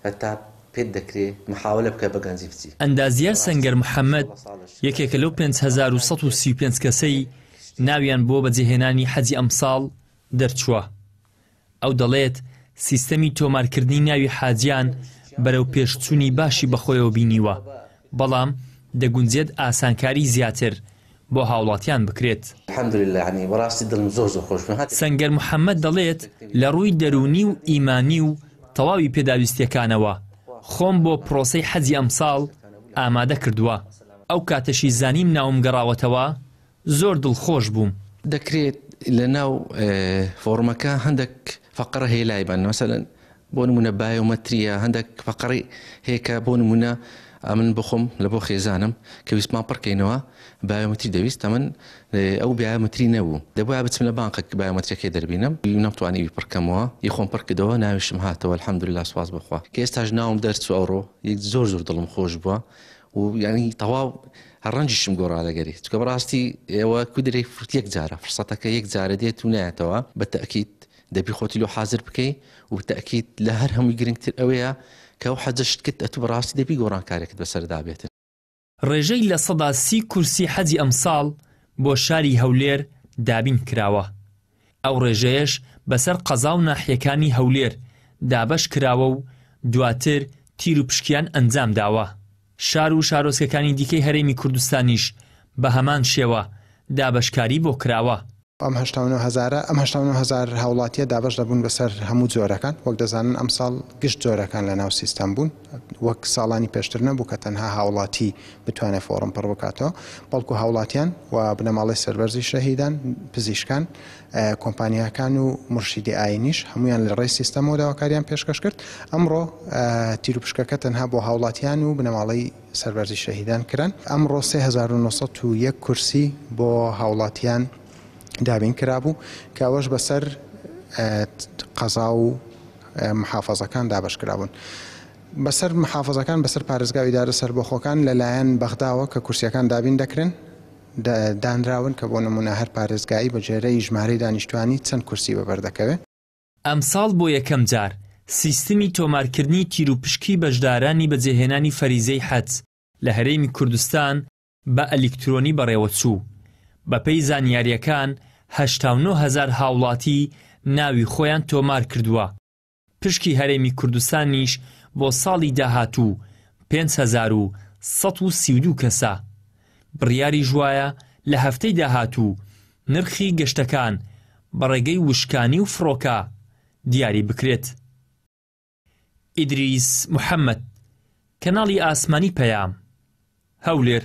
هەتا پێت دەکرێ محاوەلە بکە بە گەنجی بچی. ئەندازیار سەنگەر محەمەد یەکێکە لەو 5135 کەسەی ناویان بۆ بەجێهێنانی حەجی ئەمساڵ دەرچووە. ئەو دەڵێت، سیستەمی تۆمارکردنی ناوی حاجیان بەرەوپێشچوونی باشی بەخۆیەوە بینیوە، بەڵام دەگونجێت ئاسانکاری زیاتر بۆ هاوڵاتیان بکرێت. سەنگەر محەمەد دەڵێت، لە ڕووی دەروونی و ئیمانی و تەواوی پێداویستییەکانەوە خۆم بۆ پرۆسەی حەجی ئەمساڵ ئامادە کردووە، ئەو کاتەشی زانیم ناوم گەڕاوەتەوە زۆر دڵخۆش بووم. دەکرێت لە ناو فۆڕمەکە هەندێک فەقەرە هەیە لای بەن مەسەلەن بۆ نمونە بایۆمەتریە هەندێک فەقەڕی هەیە کە بۆ نمونە ئەمن بخۆم لە بۆ خێزانم کە ویستمان پڕکەینەوە بایۆمەتری دەویست ئەمن ئەو بایۆمەتری نەبوو دەبووە بچم لە بانقێک بایۆمەتریەکەی دەربینم نەمتوانی وی پڕکەمەوە ی خۆم پڕ کردەوە ناویشم هاتەوە الحمدلله سوپاس بۆ خوا کە ئێستاش ناوم دەرچوو ئەوڕۆ زۆر زۆر دڵم خۆش بووە و یانی تەواو هەر ڕەنگیشم گۆڕا لەگەری چونکە بەڕاستی ئێوە کودرەی فرت یەک جارە فرسەتەکە یەک جارە دێت و نایەتەوە بە تەئکید دەبی خۆتی لۆ حازر بکەی و تەئکید لە هەر هەمووی گرنگتر ئەوەیە کە ئەو حەجەشت کرد ئەتوو بەڕاستی دەبی گۆڕانکارێکت بەسەردا بێتن. ڕێژەی 30% کورسی حەجی ئەمساڵ بۆ شاری هەولێر دابین کراوە، ئەو ڕێژەیەش بەسەر قەزا و ناحیەکانی هەولێر دابەش کراوە و دواتر تیروپشکیان ئەنجام داوە. شار و شارۆچکەکانی دیکەی هەرێمی کوردستانیش بە هەمان شێوە دابەشکاری بۆ کراوە. ئەم 89 هەزارە، ئەم 89 هەزار هاوڵاتییە دابەش دەبوون بەسەر هەموو جۆرەکان، وەک دەزانن ئەمساڵ گشت جۆرەکان لەناو سیستەم بوون، وەک ساڵانی پێشتر نەبوو کە تەنها هاوڵاتی بتوانێت فۆڕم پڕ بکاتەوە، بەڵکو هاوڵاتیان و بنەماڵەی سەربەرزی شەهیدان، پزیشکان، کۆمپانیاکان و مورشیدی ئایینیش هەموویان لە ڕێی سیستەمەوە داواکاریان پێشکەش کرد. ئەمڕۆ تیروپشکەکە تەنها بۆ هاوڵاتیان و بنەماڵەی سەربەرزی شەهیدان کران. ئەمڕۆ 3901 کورسی بۆ هاوڵاتیان دابین کرابوو کە ئەوەش بەسەر قەزا و محافەزەکان دابەش کرابوون. بەسەر محافەزەکان بەسەر پارێزگا و ئیدارە سەربەخۆکان لەلایەن بەغداوە کە کورسیەکان دابین دەکرێن دانراون کە بۆ نموونە هەر پارێزگایی بە گوێرەی ژمارەی دانیشتوانی چەند کورسی بەبەر دەکەوێ. ئەمساڵ بۆ یەکەم جار سیستمی تۆمارکردنی تیروپشکی بەشدارانی بەجێهێنانی فەریزەی حەج لە هەرێمی کوردستان بە ئەلیکترۆنی بەڕێوەچوو، بەپێی زانیارییەکان 89 هەزار هاوڵاتی ناوی خۆیان تۆمارکردووە، پشکی هەرێمی کوردستانیش بۆ ساڵی داهاتوو 5132 کەسە، بڕیاریش وایە لە هەفتەی داهاتوو نرخی گەشتەکان بە ڕێگەی وشکانی و فڕۆکە دیاری بکرێت. ئیدریس محەمەد، کەناڵی ئاسمانی پەیام، هەولێر.